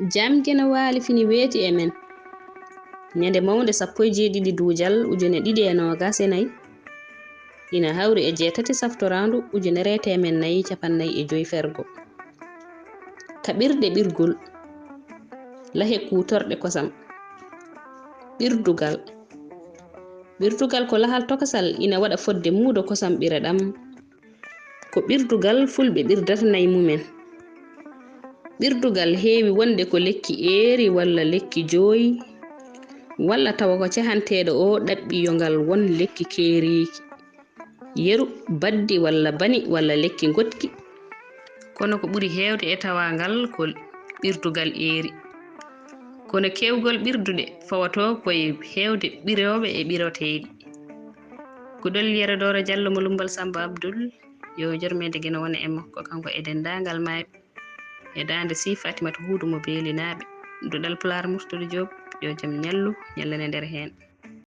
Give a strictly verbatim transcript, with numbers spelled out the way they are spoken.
Jam Geno Waali fini weeti e men. Ñande mawnde sappo e jeeɗiɗi duujal ujune ɗiɗi e noogas e nayi, ina hawri e jeetati saftoraandu ujunere e teemen nayi capannay e joy fergo. Kaɓirɗe ɓirgol, lahe kuutorɗe kosam. Ɓirdugal. Ɓirdugal ko lahal tokosal ina waɗa fodde muudo kosam ɓireɗam. Ko ɓirdugal fulɓe ɓirdata nayi mumen. Ɓirdugal heewi wonde ko lekki eeri walla lekki jooyi, walla tawa ko cehanteeɗo o ɗaɓɓi yo ngal won lekki keeriiki, yeru, baddi walla bani walla lekki ngoɗki. Kono ko ɓuri heewde e tawaangal ko ɓirdugal eeri. Kono keewgol ɓirduɗe fawotoo ko e heewde ɓirooɓe e ɓiroteeɗi. Ko ɗon Yero Dooro Jallo mo Lummbal Sammba Abdul, yo yurmeende Geno won e makko, kanko e denndaangal maayɓe. E daande Sii Fatimata Huudu mo Beelinaaɓe, duɗal Pulaar Murtuɗo Joob, yo jam ñallu, ñallane nder heen.